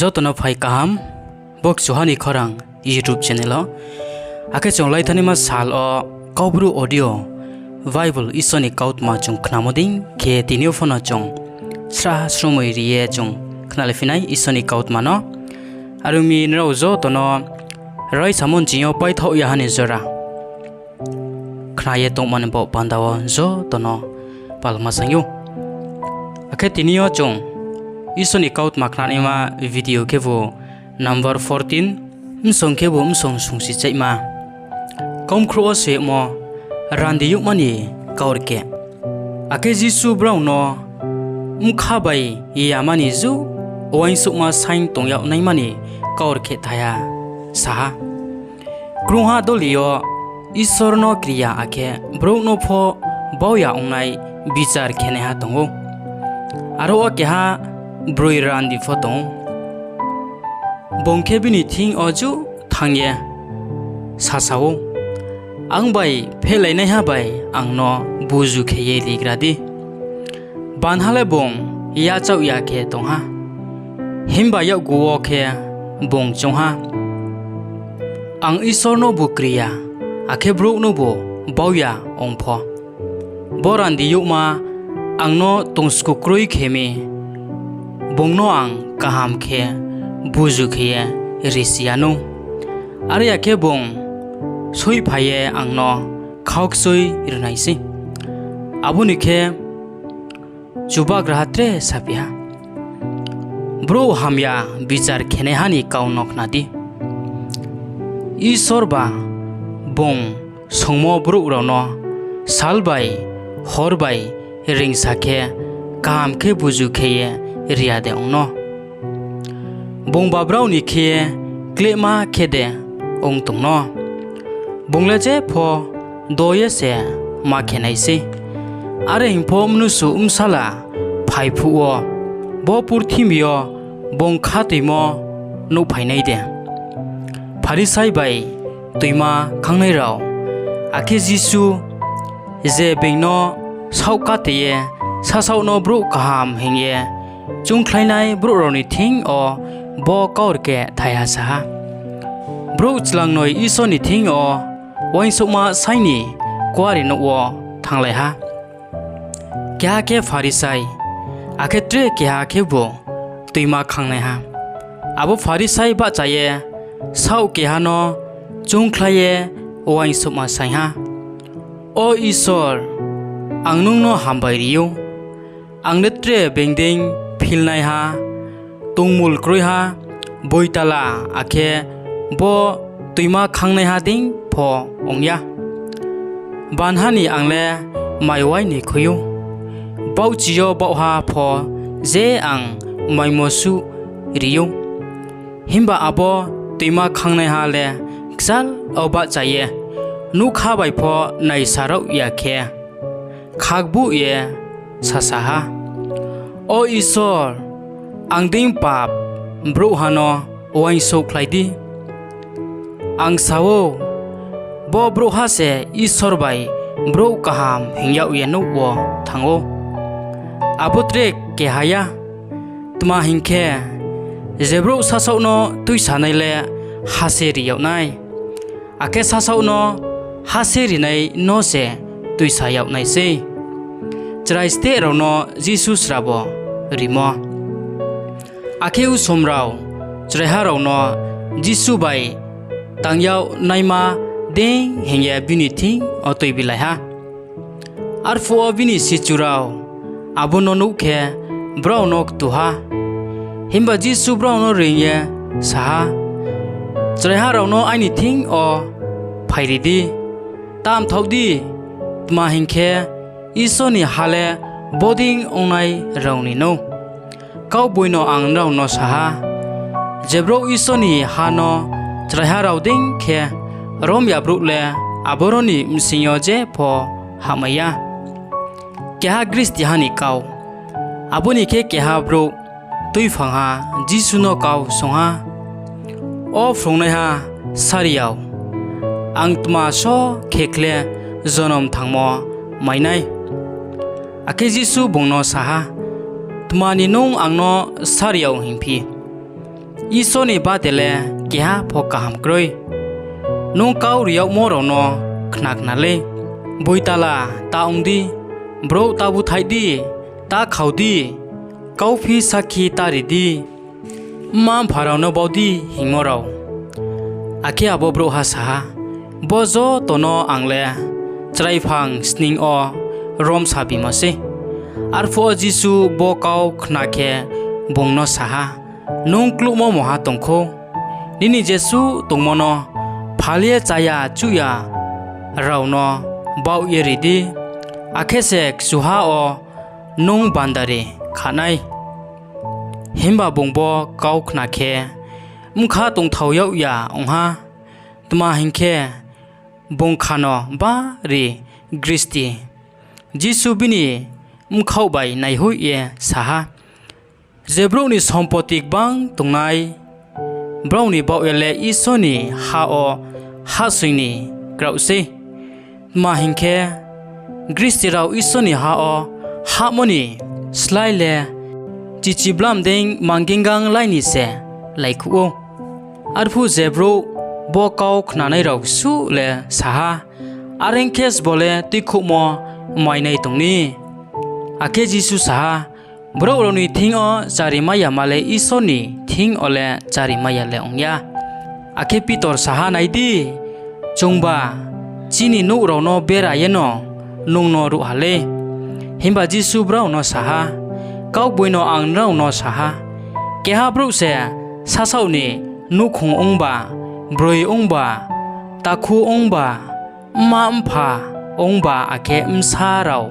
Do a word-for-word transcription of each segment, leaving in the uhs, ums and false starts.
Joto no phai kaham, bo Kchuha ni Khorang YouTube channel wo. Akhe chung laithanaima sal wo Kaubru audio, Bible Isor ni kautma chung khnamo dei khe tini yo pho no chung srah srumoi ri ye chung khnalai phi nai Isor ni kautma no. Are ong mi nrao joto no raisamo nching yo paithaoh ya ha ni jora khna ye tongmo ni baoh panda wo joto no palma saing ou. Akhe tini yo chung Isor ni kautma khnanaima video khebu number fourteen, bsong khebu bsong sungsi chaihma. Kaumkhrouh wo soimo, randi youhma ni kaurkeh. Akhe Jisu brao no bkha bai yama ni juh uaingsouhma saing tong yag naima ni kaurkeh thaiha sa ha: Krungha doli yo Isor no kri ya akhe brouh no pho bau ya ongnai bichar khenaiha tong ou. Aro wo keha broi randi pho tong ou. Bung khe bini thing yo juh thanng ye sasa ou, ‘Ang bai phehlainaiha bai ang no buzu khe ye rigra di.’ Banha le bung yachaoh ya khe tong ha, himba yakgu wo khe bung choung ha, ‘Ang Isor nobu kri ya, akhe brouh nobu bau ya ong pho, bo randi youhma ang no tongsku kroi khe mi, bung no ang kaham khe buzu khe ye risi yanou. Are ya khe bung soihphai ye ang no khaukchoi ri nai sei.’ Abo ni khe Chubagraha tre saphi ha, Brouh hamya bichar khenaiha ni kau no khna di. Isor ba bung songmo brouh rao no sal bai hor bai reingsa khe kaham khe buzu khe ye ri ya de ong no? Bungba brao ni khe ye klehma khe de ong tong no? Bung le jepho do ye se ma khe nai sei. Are hing pho Mnusu Bsala phai phuh wo bo purthimbi yo bung khatoimo nuhphai nai de? Pharisai bai Toima Khangnai rao Akhe Jisu, je being no saohkate ye sasaoh no brouh kaham hing ye choungkhlainai brouh rao ni thing yo bo kaurkeh thaiha sa ha: Brouh chlangnoi Isor ni thing yo uaingsouhma saing ni kuarenouh wo thannglai ha. Keha khe Pharisai, akhe tre keha khebu Toima Khangnaiha. Abo Pharisai bahcha ye saoh keha no choungkhlai ye uaingsouhma saing ha, ‘O Isor, ang nung no hambai ri ou. Ang le tre being dei philnaiha, tongmul kroiha, boitala, akhe bo toima khangnaiha dei pho ong ya. Banha ni ang le maiwai ni khui ou, baohchi yo baohha pho je ang maimo suh ri ou.’ Himba abo toima khangnaiha le kchal wo bahcha ye nougkha bai pho naisaraoh ya khe, khakbuh ye sasa ha, ‘O Isor, ang dei pap brouhha no uaingsouhkhlai di.’ Ang sa ou, bo brouhha se Isor bai brouh kaham hing yag ye nouh wo thanng ou, abo tre keha ya. Tma hing khe, je brouh sasaoh no tuisanai le ha se ri yag nai, akhe sasaoh no ha se rinai no se tuisa yag nai sei. Chrai Steh rao no Jisu Srabo Rimo Akhe usom rao chraiha rao no Jisu bai tang yag naima dei hing ye bini thing yo tuibilai ha. Arphuh wo bini sichu rao abo no nuh khe, brao no ktu ha. Himba Jisu brao no reing ye sa ha, Chraiha rao no aini thing yo phairi di, ta mthaoh di; tma hing khe, Isor ni ha le bodei ongnai rao ninou. Kaugboi no ang nrao no sa ha, je brouh Isor ni ha no chraiha rao dei khe rom ya brouh le aboro ni bsing yo jepho hahmai ya. Keha gristiha ni kau. Abo ni khe keha brouh tuiphangha Jisu no kau swunng ha, O phrungnaiha, sari yag, ang tma só khe khle jonom thangmo mai nai? Akhe Jisu bung no sa ha, Tma ni nung ang no sari yag hingphi? Isor ni bade le keha pho kaham kroi. Nung kau ri yagmo rao no khna khna lei: Boitala ta ong di, brouh ta búthaih di, ta khao di, kauphi sakhi ta ri di, mma-mpha rao no bau di hingmo rao. Akhe abo brouhha sa ha, Bo joto no ang le chraiphang sning yo rom sabimo sei. Arphuh wo Jisu bo kau khna khe bung no sa ha, Nung kluhmo mungha tong khou. Nini jesuh tongmo no phal ye chaya chuhya rao no baoh ye ri di, akhe se kchuha wo nung bandari kha nai. Himba bung bo kau khna khe bkha tongthao yag ya ong ha; tma hing khe, bung khano bari gristi. Jisu bini bkhaoh bai naihoih ye sa ha, Je brouh ni sompoti gbang tongnai, brao ni baoh ye le Isor ni ha wo hahsoing ni kraoh sei. Tma hing khe, gristi rao Isor ni ha wo hahmo ni slái le chichiblam dei manggingang lai ni se laikhuh ou. Arphuh je brouh bo kau khnanai rao suh le sa ha, Are ong khe, sbo le tuikhouhmo mainai tong ni? Akhe Jisu sa ha, Brouh rao ni thing yo charimai yama le Isor ni thing yo le charimai ya le ong ya. Akhe Pitor sa ha, Nai di, chungba chini nouh rao no bera yeno nung no ruh ha lei. Himba Jisu brao no sa ha, Kaugboino ang nrao no sa ha, keha brouh se sasaoh ni nouhkhong ongba, broi ongba, takhu ongba, mma-mpha ongba, akhe bsa rao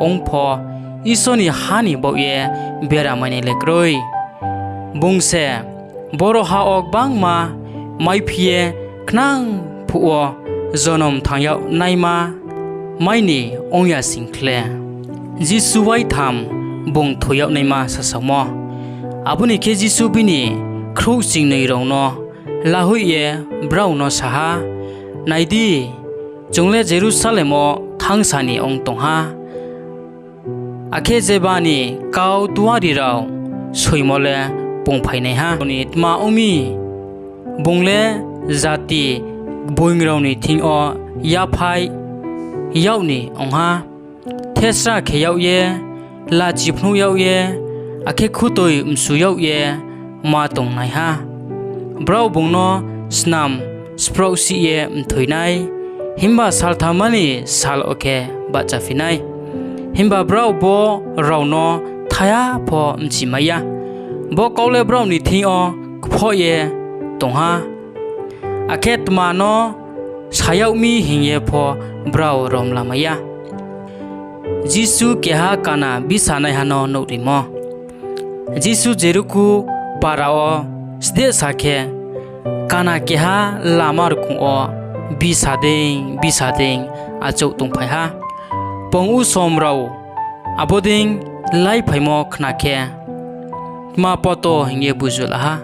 ong pho, Isor ni ha ni baoh ye bera mainai le kroi. Bung se boro ha wo gbangma maiphi ye khnang phuh wo jonom thanng yag naima mai ni ong ya sing khle, Jisu wai tham bung thoi yag naima sasaomo. Abo ni khe Jisu bini khrouhchingnoi rao no lahoih ye brao no sa ha, Nai di, chung le Jerusalem wo thanngsa ni ong tong ha, akhe jeba ni kau duari rao soimo le pungphainaiha ni tma ong mi? Bung le jati gboing rao ni thing yo yaphaih yag ni ong ha, thesra khe yag ye, lachi phnuh yag ye, akhe khutoi msu yag ye ma tongnaiha. Brao bung no snam spraohsih ye mthoi nai, himba saltham ni sal wo khe bahchaphi nai. Himba brao bo rao no thaiha pho bchimai ya. Bo kau le brao ni thing yo kphoh ye tong ha, akhe tma no sa yag mi hing ye pho brao romlamai ya. Jisu Keha Kana Bisanaiha no Nuhrimo Jisu Jerikhu para wo sdesa khe, kana keha lama rkong wo bisa dei bisa dei achouh tongphai ha. Pong usom rao abo dei láiphaimo khna khe, tma poto hing ye buzu la ha.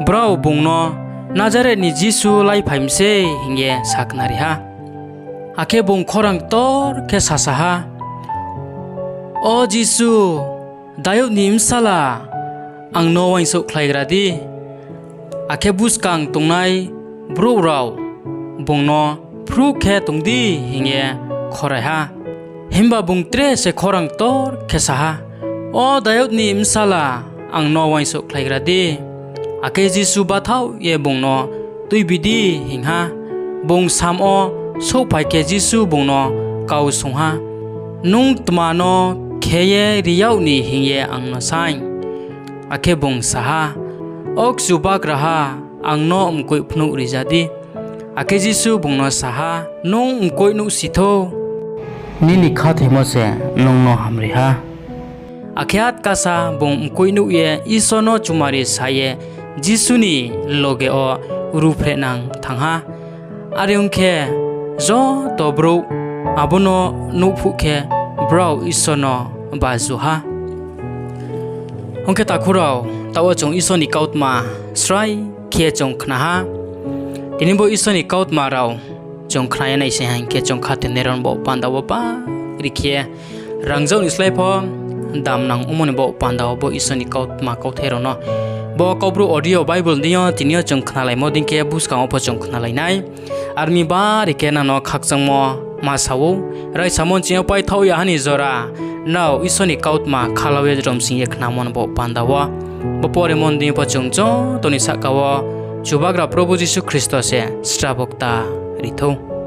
Brao bung no, Nazareth ni Jisu láiphai mi sei, hing ye sakhnari ha. Akhe bung khorang ktor khe sasa ha, O Jisu, Dayud ni bsala, ang no uaingsouhkhlaigra di. Akhe buskang tongnai brouh rao bung no phruh khe tong di hing ye khorai ha. Himba bung tre se khorang ktor khe sa ha, O Dayud ni bsala, ang no uaingsouhkhlaigra di. Akhe Jisu bathaoh ye bung no tuibi di hing ha. Bung sam wo souhphai khe Jisu bung no kau swunng ha, Nung tma no khe ye ri yag ni hing ye ang no saing? Akhe bung sa ha, O Chubagraha, ang no mkoih phnuh riza di. Akhe Jisu bung no sa ha, Nung mkoih nuhsi thou, nini khathoimo se nung no hamri ha. Akhe atkasa bung mkoih nuh ye Isor no chumari sa ye Jisu ni loge wo ruhphrehnang thanng ha. Are ong khe, joto brouh abo no nuh phuh khe, brao Isor no baju ha. Ong khe takhu rao, taoh wo chung Isor ni kautma srai khe chung khna ha. Tini bo Isor ni kautma rao chung khna ye naising ha hing khe, chung khathoinai rao ni baoh panda wo bari khe rangzag ni slái pho damnang ongmo ni baoh panda wo bo Isor ni kautma kauthai rao no Bo Kaubru audio Bible deing yo tini yo chung khnalaimo dei khe buskang wo pho chung khnalai nai. Are ong mi bari khe nang no khakchangmo ma sa ou, raisamo nching yo paithaoh ya ha ni jora, nrao Isor ni kautma khalau ye romsing ye khnamo ni bo panda wo. Bo poremo ni deing yo pho chung joto ni sahka wo Chubagra Probhu Jisu Khristo se srabo kta ri thou.